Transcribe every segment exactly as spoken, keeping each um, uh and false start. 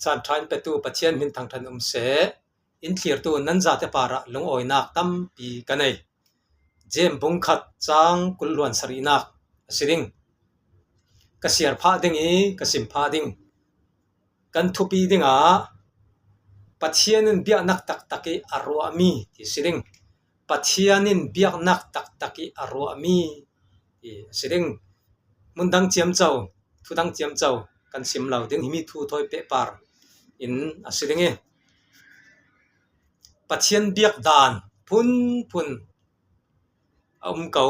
Caan ṭha in petu Pathian min thangṭhat um seh. In thlirtu nan zate parah lungawinak tampi ka nei. Jeim bung khat cang kul hluan sarihnak a si ding. Ka siar phah ding i ka sim phah ding. Kan thupi dingah Pathian in biaknak taktak i a ruahmi ti si ding. Pathian in biaknak taktak i a ruahmi ti si ding. Mun dang ciamco, thu dang ciamco kan sim lo ding, himi thu thawi pehpar in a si ding i. Pathian biak dan phunphun a um ko,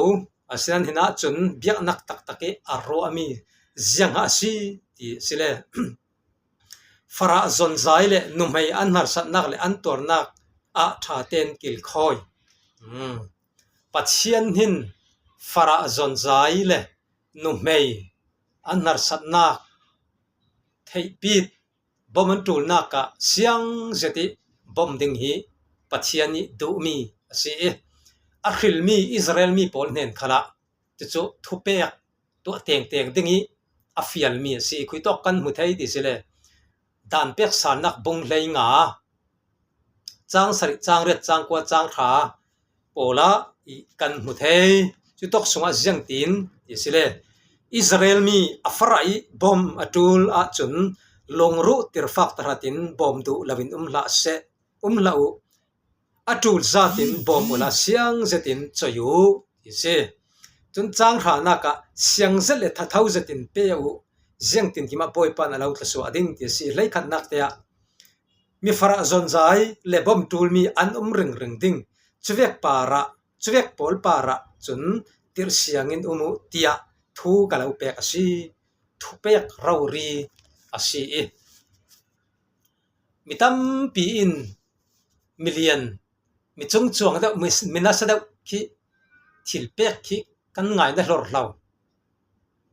a sinan hinah cun biaknak taktak i a ruahmi ziang a si ti si le. Farah zonzai le nuhmei an harsatnak le an tuarnak ah ṭha tein kilkhawi. Hmm. Pathian hin farah zonzai le nuhmei an harsatnak theihpit bom an ṭulnak ah siang zet i bom ding hi Pathian i duhmi a si i, a hrilmi Israel mi pawl hnen khalah cucu thupek tuah tengteng ding i a fialmi a si i, khuitawk kan hmu thei ti si le. Dan pek sarnak bung hleinga cang sarih, cang riat, cang kua, cang hra pawlah i kan hmu thei. Cutawk sungah ziangtin ti si le. Israel mi a farah i bom a ṭul ahcun lungruh tirfak tahratin bom duh loin um hlah seh, um hlah uh. A ṭul zatin bawm uhla siang zetin coi uh ti si. Cun cang hranak ah siang zet le thatho zetin pe uh, ziangtin kimah Bawipa in a lo thlasuah ding ti si. Hleikhatnak te ah mi farah zonzai le bawm ṭulmi an um ringring ding, cuvek parah, cuvek pawl parah cun tirh siangin um uh tiah thu ka lo pek a si. Thupek rori a si i, mi tampi in milian, mi cungcuang deuh, mi, mi nasa deuh khi thil pek khi kan ngaina hlor hlo.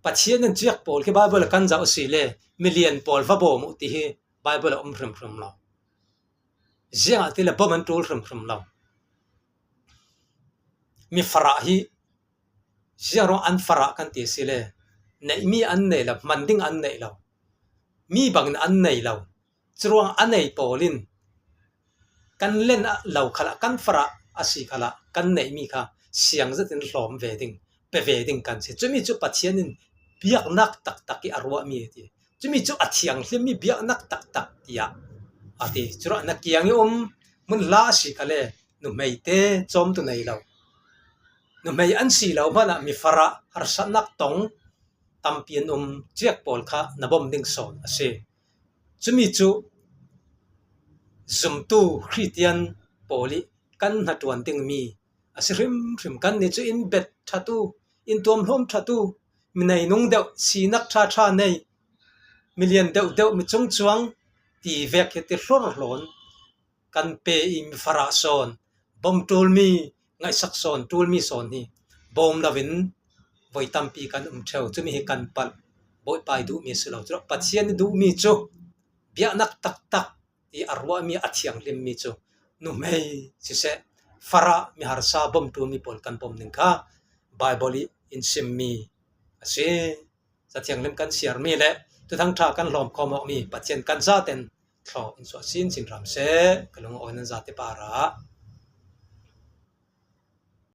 Pathian in cuvek pawl khi Bible a kan zoh a si le milian pawl va bawm uh ti hi Bible a um hrimhrim lo. Ziangahtile bawm an ṭul hrimhrim lo. Mi farah hi ziang ruang an farah kan ti si le, neihmi an nei lo, hman ding an nei lo, mi bangin an nei lo. Curuang a nei pawl in kan len lo khalah, kan farah a si khalah kan neihmi kha siang zetin hlawm ve ding, pe ve ding kan si. Cumi cu Pathian in biaknak taktak i a ruahmi a ti. Cumi cu a thianghlimmi biaknak taktak tiah a ti. Curuang na kiang i um hmun hla a si khale, nuhmei te cawmtu nei lo. Nuhmei an si lo hmanah mi farah harsatnak tong tampi an um, cuvek pawl kha na bawm ding sawn a si. Cumi cu zumtu Khristian pawl i kan hnaṭuan dingmi a si hrimhrim. Kannih cu in bet ṭhatu, in tuamhlawm ṭhatu, mi neinung deuh, sinak ṭhaṭha nei, milian deuhdeuh, mi cungcuang ti vek hi ti hlorhlawn kan pe i mi farah sawn, bawm ṭulmi, ngaihsak sawn, ṭulmi sawn hi bawm loin voi tampi kan um ṭheu. Cumi hi kan palh, Bawipa i duhmi a si lo. Curuah Pathian i duhmi cu biaknak taktak i a ruahmi, a thianghlimmi cu nuhmei siseh, farah, mi harsa, bawm ṭulmi pawl kan bawm ning kha Bible i in simmi a si. Cathianghlim kan siarmi le Thuthang ṭha kan hlawm khawm awkmi Pathian kan zaten thlawh in suah sinsin hram seh. Ka lungawi nan zate parah